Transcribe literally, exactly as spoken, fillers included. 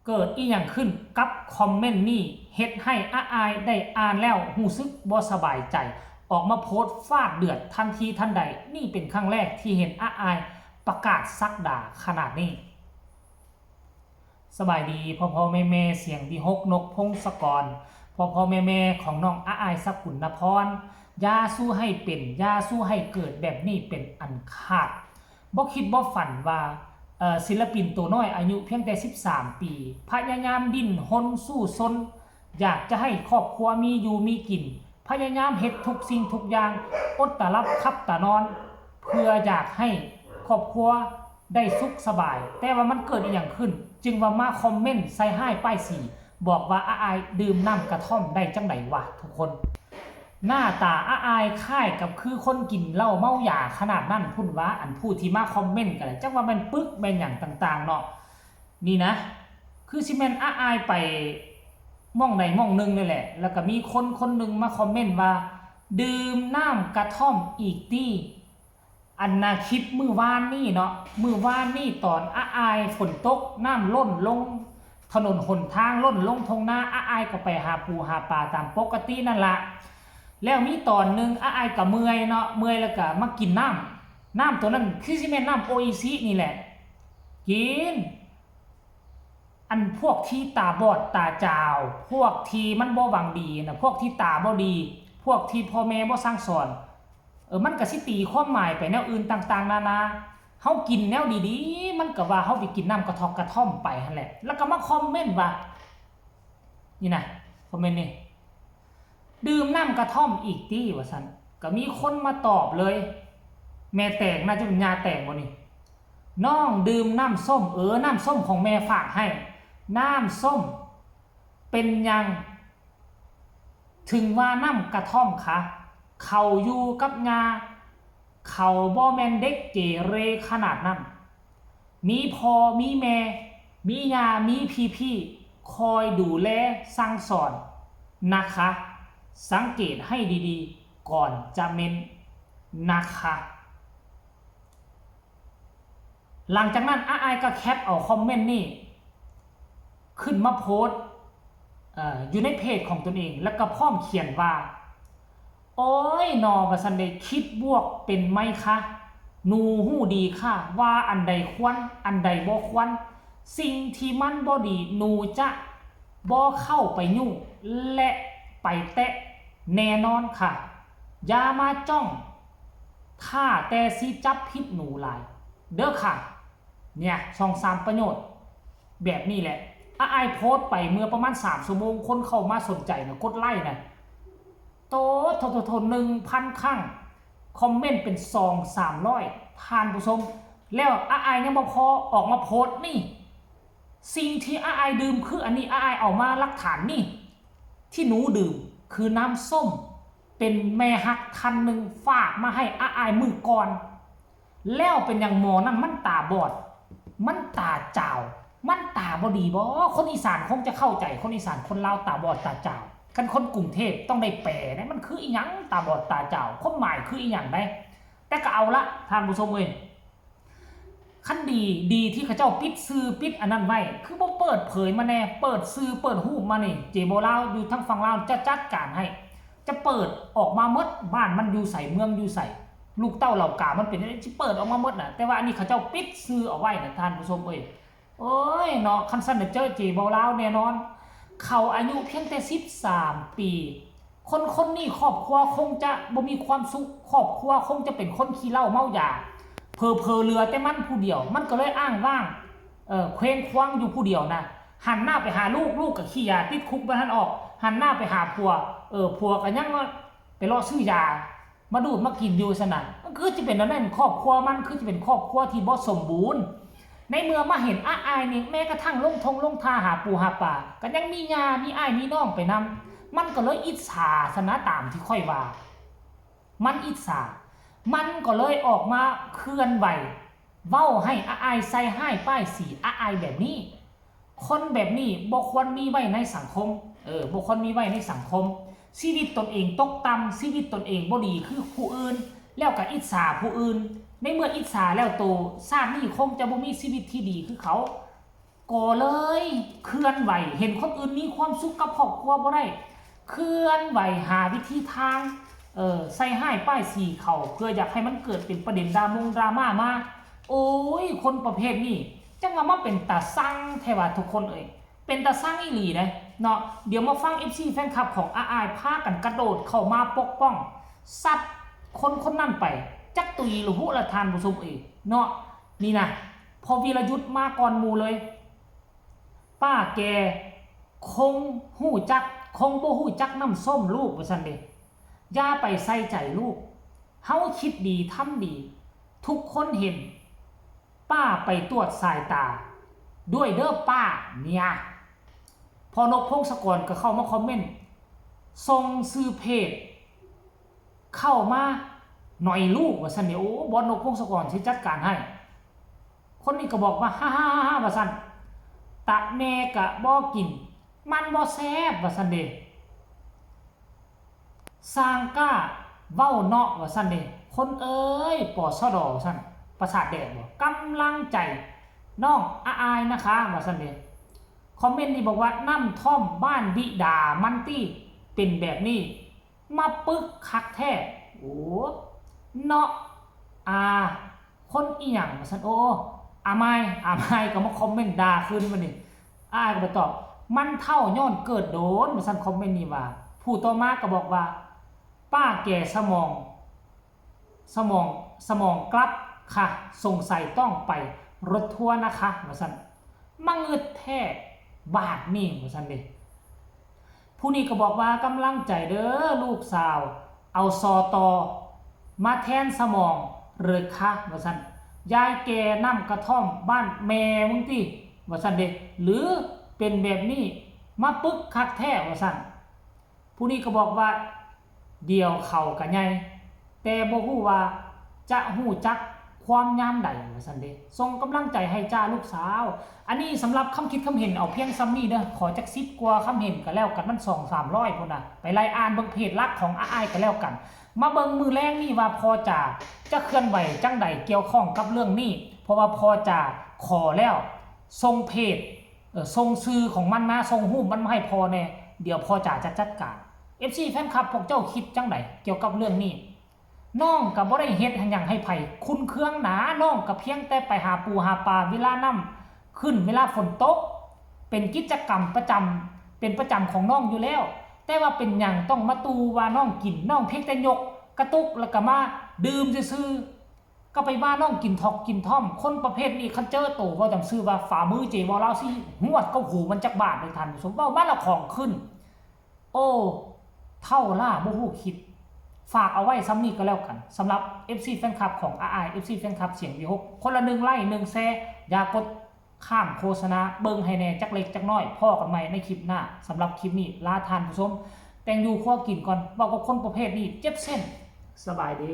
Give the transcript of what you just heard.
เกิดอีหยังขึ้นกับคอมเมนต์นี้ เฮ็ดให้อาอายได้อ่านแล้วรู้สึกบ่สบายใจ ออกมาโพสต์ฟาดเดือดทันทีทันใด นี่เป็นครั้งแรกที่เห็นอาอายประกาศศักดาขนาดนี้ สบายดีพ่อพ่อแม่แม่เสียงวิหก นกพงศกร พ่อพ่อแม่แม่ของน้องอาอายสกุลนพร อย่าสู้ให้เป็น อย่าสู้ให้เกิดแบบนี้เป็นอันขาด บ่คิดบ่ฝันว่า เอ่อ ศิลปินตัวน้อยอายุเพียงแต่ สิบสาม ปี พยายามดิ้นรนสู้ซน อยากจะให้ครอบครัวมีอยู่มีกิน พยายามเฮ็ดทุกสิ่งทุกอย่าง อดตาหลับขับตานอน เพื่ออยากให้ครอบครัวได้สุขสบาย แต่ว่ามันเกิดอีหยังขึ้น จึงว่ามาคอมเมนต์ใส่ร้ายป้ายสี บอกว่าอาอายดื่มน้ำกระท่อมได้จั่งใดวะทุกคน หน้าตาอาอายคล้ายกับคือคนกินเหล้าเมายาขนาดนั้นพุ้นวะ อันผู้ที่มาคอมเมนต์ก็ได้ จักว่าแม่นปึกแม่นหยังต่างๆเนาะ นี่นะ คือสิแม่นอาอายไปหม่องใดหม่องหนึ่งนี่แหละ แล้วก็มีคนคนหนึ่งมาคอมเมนต์ว่า ดื่มน้ำกระท่อมอีกตี้ อันนาคลิปมื้อวานนี่เนาะ มื้อวานนี่ตอนอาอายฝนตก น้ำล้นลงถนนหนทาง ล้นลงท่งนา อาอายก็ไปหาปูหาปลาตามปกตินั่นละแล้วมีตอนหนึ่งอาอายก็เมื่อยเนาะ เมื่อยแล้วก็มากินน้ำ น้ำตัวนั้นคือสิแม่นน้ำโออิชินี่แหละ กิน อันพวกที่ตาบอดตาจาว พวกที่มันบ่หวังดีนะ พวกที่ตาบ่ดี พวกที่พ่อแม่บ่สั่งสอน เออ มันก็สิตีความหมายไปแนวอื่นต่างๆนานา เฮากินแนวดีๆ มันก็ว่าเฮาไปกินน้ำกระทอกกระท่อมไปหั่นแหละ แล้วก็มาคอมเมนต์ว่า นี่นะ คอมเมนต์นี่ ดื่มน้ำกระท่อมอีกตี้ ว่าซั่น ก็มีคนมาตอบเลย แม่แตง น่าจะเป็นย่าแตงบ่นี่ น้องดื่มน้ำส้ม เออ น้ำส้มของแม่ฝากให้ น้ำส้ม เป็นหยัง ถึงว่าน้ำกระท่อมคะ เขาอยู่กับย่า เขาบ่แม่นเด็กเกเรขนาดนั้น มีพ่อมีแม่ มีย่ามีพี่ๆ คอยดูแลสั่งสอนนะคะ สังเกตให้ดีๆ ก่อนจะเม้นนะคะ หลังจากนั้นอาอายก็แคปเอาคอมเมนต์นี่ ขึ้นมาโพสต์ เอ่อ อยู่ในเพจของตนเอง แล้วก็พร้อมเขียนว่า โอ้ยหนอ ว่าซั่นเด้ คิดบวกเป็นไหมคะ หนูฮู้ดีค่ะ ว่าอันใดควร อันใดบ่ควร สิ่งที่มันบ่ดี หนูจะบ่เข้าไปยุ่ง และไปแตะแน่นอนค่ะ อย่ามาจ้อง ถ้าแต่สิจับผิดหนูหลาย เด้อค่ะ เนี่ย สองสามประโยค แบบนี้แหละ อาอายโพสต์ไปเมื่อประมาณสามชั่วโมง คนเข้ามาสนใจนะ กดไลค์นะ โต โถ โถ โถ หนึ่งพัน ครั้ง คอมเมนต์เป็นสองสามร้อย ท่านผู้ชม แล้วอาอายยังบ่พอ ออกมาโพสต์นี่ สิ่งที่อาอายดื่มคืออันนี้ อาอายเอามาหลักฐานนี่ ที่หนูดื่มคือน้ำส้ม เป็นแม่ฮักท่านหนึ่งฝากมาให้อาอายมื้อก่อน แล้วเป็นหยังหมอนั่นมันตาบอด มันตาจาว มันตาบ่ดีบ่ คนอีสานคงจะเข้าใจ คนอีสานคนลาวตาบอดตาจาว คันคนกรุงเทพฯต้องได้แปลนะ มันคืออีหยังตาบอดตาจาว ความหมายคืออีหยังได้ แต่ก็เอาละ ท่านผู้ชมเอ้ย คันดี ดีที่เขาเจ้าปิดชื่อปิดอันนั้นไว้ คือบ่เปิดเผยมาแน่ เปิดชื่อเปิดรูปมานี่ เจโบลาวอยู่ทางฝั่งลาวจะจัดการให้ จะเปิดออกมาหมด บ้านมันอยู่ไส เมืองอยู่ไส ลูกเต้าเหล่ากามันเป็นจั่งใด สิเปิดออกมาหมดน่ะ แต่ว่าอันนี้เขาเจ้าปิดชื่อเอาไว้น่ะ ท่านผู้ชมเอ้ย โอ้ยเนาะ คันซั่นน่ะเจอเจโบลาวแน่นอน เขาอายุเพียงแต่ สิบสาม ปี คนคนนี้ครอบครัวคงจะบ่มีความสุข ครอบครัวคงจะเป็นคนขี้เหล้าเมายา เผลอๆ เหลือแต่มันผู้เดียว มันก็เลยอ้างว้าง เอ่อ เคว้งคว้างอยู่ผู้เดียวนะ หันหน้าไปหาลูก ลูกก็ขี้ยาติดคุกบ่ทันออก หันหน้าไปหาผัว เออ ผัวก็ยังว่าไปเลาะซื้อยา มาดูดมากินอยู่ซั่นน่ะ มันคือจะเป็นแนวนั้น ครอบครัวมันคือจะเป็นครอบครัวที่บ่สมบูรณ์ ในเมื่อมาเห็นอาอายนี่ แม้กระทั่งลงท่งลงท่าหาปูหาปลา ก็ยังมีย่ามีอ้ายมีน้องไปนำ มันก็เลยอิจฉาซั่นนะ ตามที่ข้อยว่า มันอิจฉา มันก็เลยออกมาเคลื่อนไหว เว้าให้อาอายใส่ร้ายป้ายสีอาอายแบบนี้ คนแบบนี้บ่ควรมีไว้ในสังคม เออ บ่ควรมีไว้ในสังคม ชีวิตตนเองตกต่ำ ชีวิตตนเองบ่ดีคือผู้อื่น แล้วก็อิจฉาผู้อื่น ในเมื่ออิจฉาแล้วโต ชาตินี้คงจะบ่มีชีวิตที่ดีคือเขา ก็เลยเคลื่อนไหว เห็นคนอื่นมีความสุขกับครอบครัวบ่ได้ เคลื่อนไหวหาวิธีทาง เออ ใส่ร้ายป้ายสีเขา เพื่ออยากให้มันเกิดเป็นประเด็นดรามงดราม่ามา โอ้ย คนประเภทนี้ จังว่ามาเป็นตาซังแท้ว่าทุกคนเอ้ย เป็นตาซังอีหลีเด้เนาะ เดี๋ยวมาฟัง เอฟซี แฟนคลับของอาอายพากันกระโดดเข้ามาปกป้อง ซัดคนคนนั้นไป จักตุยละหุละทานผู้ชมเอ้ยเนาะ นี่นะ พอวีรยุทธ์มาก่อนหมู่เลย ป้าแกคงฮู้จัก คงบ่ฮู้จักน้ำส้มลูกว่าซั่นเด้ อย่าไปใส่ใจลูก เฮาคิดดีทำดี ทุกคนเห็น ป้าไปตรวจสายตา ด้วยเด้อป้าเนี่ย พ่อนกพงศกรก็เข้ามาคอมเมนต์ ส่งชื่อเพจ เข้ามาหน่อยลูกว่าซั่นเด้ โอ้ บอสนกพงศกรสิจัดการให้ คนนี้ก็บอกว่า ฮ่าฮ่าฮ่าฮ่าว่าซั่น ตะแม่กะบ่กิน มันบ่แซ่บว่าซั่นเด้ สร้างกล้าเว้าเนาะว่าซั่นเด้ คนเอ้ย ปสด ว่าซั่น ประสาทแดกบ่ กำลังใจน้องอาอายนะคะว่าซั่นเด้ คอมเมนต์นี้บอกว่า น้ำท่อมบ้านบิดามันตี้เป็นแบบนี้ มาปึกคักแท้ โอ้ เนาะ อา คนอีหยังว่าซั่น โอ้ อามาย อามายก็มาคอมเมนต์ด่าคืนมานี่ อาอายก็ไปตอบ มันเฒ่าย้อนเกิดโดนว่าซั่น คอมเมนต์นี้ว่า ผู้ต่อมาก็บอกว่า ป้าแก่สมอง สมอง สมองกลับค่ะ สงสัยต้องไปรถทัวร์นะคะว่าซั่น มางึดแท้บาดนี่ว่าซั่นเด้ ผู้นี้ก็บอกว่ากำลังใจเด้อลูกสาว เอาซอตอมาแทนสมองเลยคะว่าซั่น ยายแก่น้ำกระท่อมบ้านแม่มึงติว่าซั่นเด้ หรือเป็นแบบนี้มาปึกคักแท้ว่าซั่น ผู้นี้ก็บอกว่า เดี๋ยวเขาก็ใหญ่ แต่บ่ฮู้ว่าจะฮู้จักความยามใดว่าซั่นเด้ ส่งกำลังใจให้จ้าลูกสาว อันนี้สำหรับคำคิดคำเห็นเอาเพียงส่ำนี้เด้อ ขอจักสิบกว่าคำเห็นก็แล้วกัน มันสองสามร้อยพุ้นน่ะ ไปไล่อ่านเบิ่งเพจหลักของอาอายก็แล้วกัน มาเบิ่งมื้อแลงนี้ว่าพ่อจ๋าจะเคลื่อนไหวจั่งใดเกี่ยวข้องกับเรื่องนี้ เพราะว่าพ่อจ๋าขอแล้ว ส่งเพจ เอ่อ ส่งชื่อของมันมา ส่งรูปมันมาให้พ่อแน่ เดี๋ยวพ่อจ๋าจะจัดการ เอฟซี แฟนคลับพวกเจ้าคิดจั่งใดเกี่ยวกับเรื่องนี้ น้องก็บ่ได้เฮ็ดหยังให้ไผขุ่นเคืองหนา น้องก็เพียงแต่ไปหาปูหาปลาเวลาน้ำขึ้น เวลาฝนตก เป็นกิจกรรมประจำ เป็นประจำของน้องอยู่แล้ว แต่ว่าเป็นหยังต้องมาตู่ว่าน้องกิน น้องเพียงแต่ยกกระตุกแล้วก็มาดื่มซื่อๆ ก็ไปว่าน้องกินทอกกินท่อม คนประเภทนี้คันเจอโตเว้าจำซื่อว่าฝ่ามือเจเว้าลาวสิหวดเข้าหูมันจักบาดเลยท่านผู้ชม เว้ามาละของขึ้น โอ้ เฒ่าล่าบ่ฮู้คิด ฝากเอาไว้ส่ำนี้ก็แล้วกัน สำหรับ เอฟซี แฟนคลับของอาอาย เอฟซี แฟนคลับเสียงวีหก คนละหนึ่งไลค์ หนึ่งแชร์ อย่ากดข้ามโฆษณา เบิ่งให้แน่จักเล็กจักน้อย พ้อกันใหม่ในคลิปหน้า สำหรับคลิปนี้ลาท่านผู้ชม แต่งอยู่ครัวกินก่อน เว้ากับคนประเภทนี้เจ็บเส้น สบายดี